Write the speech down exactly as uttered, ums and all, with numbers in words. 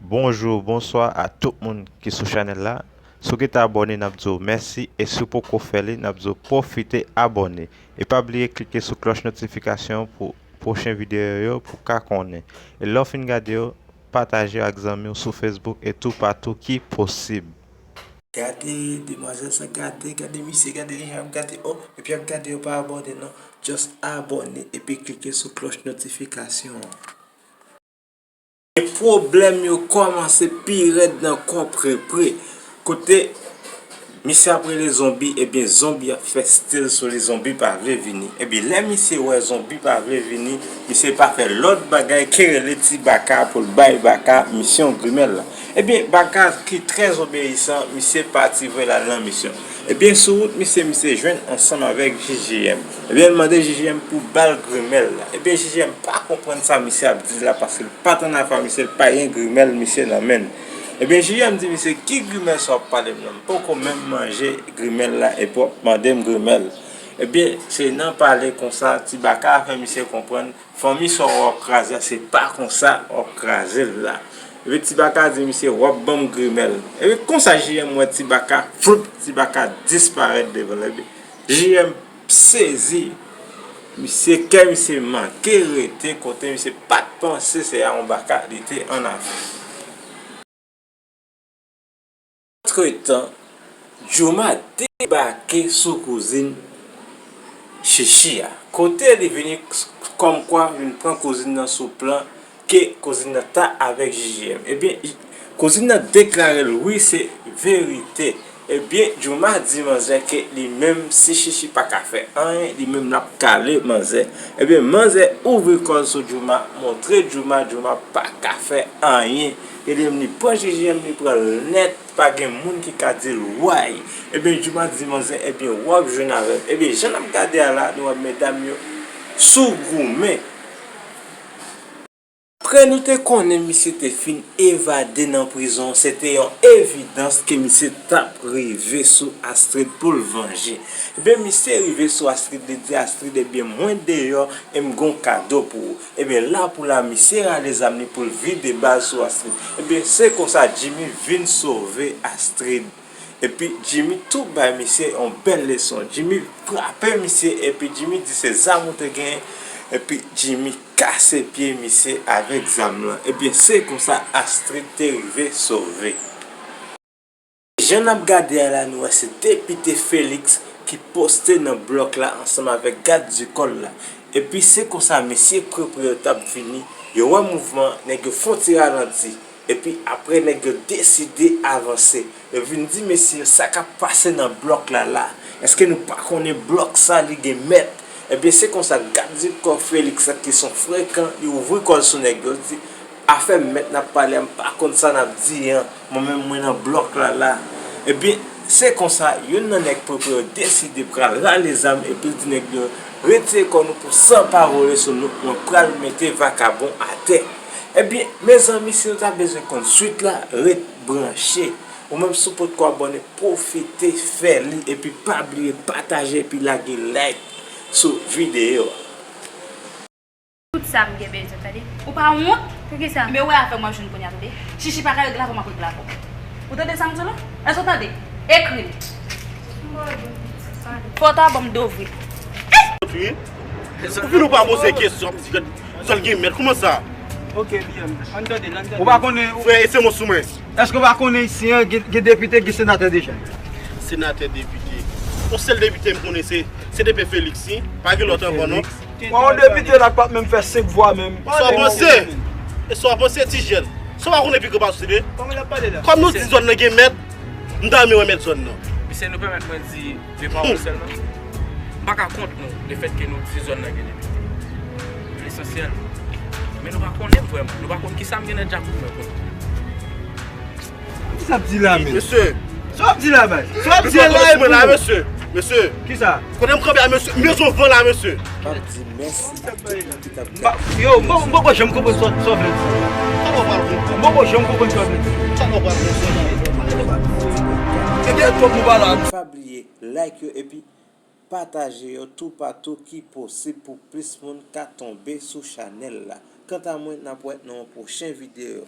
Bonjou, bonswa a tout moun ki sou chanèl la. Si w gentan abòne, n ap di w mèsi, e si w poko fè li, n ap di w pwofite abòne. E pa bliye klike sou klòch notifikasyon pou pwochen videyo yo pou w ka konnen. E lè w fin gade yo, pataje yo ak zanmi w sou Facebook e toupatou ki posib. Gade demwazèl sa, gade, gade misye, gade li jan ap gade, oh, epi ap gade yo pa abòne non. Just abòne epi klike sou klòch notifikasyon an. E pwoblèm yo kòmanse pi rèd nan kò Prepre. Kote misye ap rele zonbi, ebyen zonbi ap fè stil sou li, zonbi pa vle vini. Ebyen lè misye wè zonbi pa vle vini, misye pa fè lòt bagay ke rele Ti Baka pou l bay Baka misyon grimèl la. Ebyen Baka ki trè obeyisan, misye pati vre l al nan misyon. Ebyen sou wout misye, misye jwenn ansanm avèk J J M. Ebyen l mande J J M pou ba l grimèl la. Ebyen J J M pa konprann sa misye ap di la paske l pa t annafè misye, l pa gen grimèl misye nan men l. Ebyen J J M di misye, ki grimèl sa w ap pale m nan? M poko menm manje grimèl la epi w ap mande m grimèl. Ebyen se nan pale konsa Ti Baka fè misye konprann fanmi sa w ap kraze a, se pa konsa w ap kraze l la. Epi Ti Baka di misye, w ap ban m grimèl. Epi konsa J J M wè Ti Baka, floup, Ti Baka disparèt devan l. Epi J J M sezi. Misye, kè misye manke rete kote misye pa t panse se a yon Baka li te annafè. Antretan, Jouma debake sou kouzin Chichi a. Kote li vini kòmkwa vin pran kouzin nan sou plan ke kouzin nan ta avèk J J M. Ebyen, kouzin nan deklare l wi se verite. Ebyen, Jouma di manzè ke li menm si Chichi pa ka fè anyen, li menm l ap kale manzè. Ebyen, manzè ouvri kò l sou Jouma, montre Jouma, Jouma pa ka fè anyen. E li menm li pran J J M, li pran l nèt, pa gen moun ki ka di l way. Ebyen, Jouma di manzè, ebyen, w ap jwenn avè m. Ebyen, jan n ap gade a la, nou wè medam yo sou goumen. Apre nou te konnen misye te fin evade nan prizon, se te yon evidans ke misye t ap rive sou Astrid pou l vanje. Ebyen, misye rive sou Astrid, li di Astrid, ebyen, mwen deyò e m gon kado pou ou. Ebyen, la pou la, misye rale zam li pou l vide bal sou Astrid. Ebyen, se konsa Jimmy vin sove Astrid. Epi Jimmy tou bay misye yon bèl leson. Jimmy frape misye epi Jimmy di se zam ou te genyen. Epi Jimmy kase pye misye avèk zam lan. Ebyen, se konsa Astrid te rive sove. Jan n ap gade a la, nou wè se depite Felix ki poste nan blòk la ansanm avèk gad di kò l la. Epi se konsa mesye Prepre yo t ap vini, yo wè mouvman, nèg yo fè yon ti ralanti. Epi apre nèg yo deside avanse. Yo vin di mesye yo sa k ap pase nan blòk la la. Èske nou pa konnen blòk sa li gen mèt? Ebyen se konsa gad di kò Felix la ki se yon frekan, li ouvri kò l sou nèg yo, li di afè mèt n ap pale a, m pa konn sa n ap di an, mwen menm mwen nan blòk la la. Ebyen se konsa youn nan nèg Prepre yo deside pral rale zam epi l di nèg yo retire kò nou pou san pa vole sou nou, mwen pral mete vakabon atè. Ebyen mezanmi, si nou ta bezwen konn swit la, ret branche. Ou menm si w potko abòne, pwofite fè li epi pa bliye pataje epi lage like sou videyo a. Tout sa m gen bezwen, tande. Ou pa wont? Pou ki sa? Men wè avè m w ap jwenn kounye a, tande. Chichi pa ka regle avè m, m ap regle avè w. Ou tande sa m di w la? Èske w tande? Ekri l. Fò w ta ban m dovri. Wi. Ou vin ou pa poze kesyon, ap di gad, zòn gen mèt, kòman sa? Ok, byen. Ann tande l, ann tande l. Ou pa konnen, ou frè, e se mwen sou mwen. Èske w pa konnen isi an, gen, gen depite, gen senatè deja? Senatè, depite. Yon sèl depite m konnen se, se T P Felix, wi. Pa gen lòt ankò, non. Fèlix. Bon, yon depite la k p ap menm fè senk vwa menm. Sa w panse? E sa w panse, ti jèn? Sa w pa konnen pi gran pase li? Kòman l ap pale la? Kòm nou di zòn nan gen mèt, m ta renmen wè mèt zòn nan. Misye, nou pèmèt mwen di de pawòl sèlman. M pa ka kont nou, lefètke nou di zòn nan gen depite. Lesansyèl. Men nou pa konnen m vrèman. Nou pa konn kisa m gen nan djakout mwen kont. Kisa w ap di la menm? Mesye. Sa w ap di la, bay? Sa w ap di la, mwen la, mesye. Mesye. Kisa? Kote m kanpe a, mesye? M bezwen van la, mesye. M ap di mèsi. Yo, m poko janm konprann sa w vle di. Sa w pral konprann? M poko janm konprann sa w vle di. Sa w pral konprann? Ebyen twòp nou pa la. Pa bliye like yo epi pataje yo toupatou ki posib pou plis moun ka tonbe sou chanèl la. Kanta mwen, n ap wè nan yon pwochen videyo.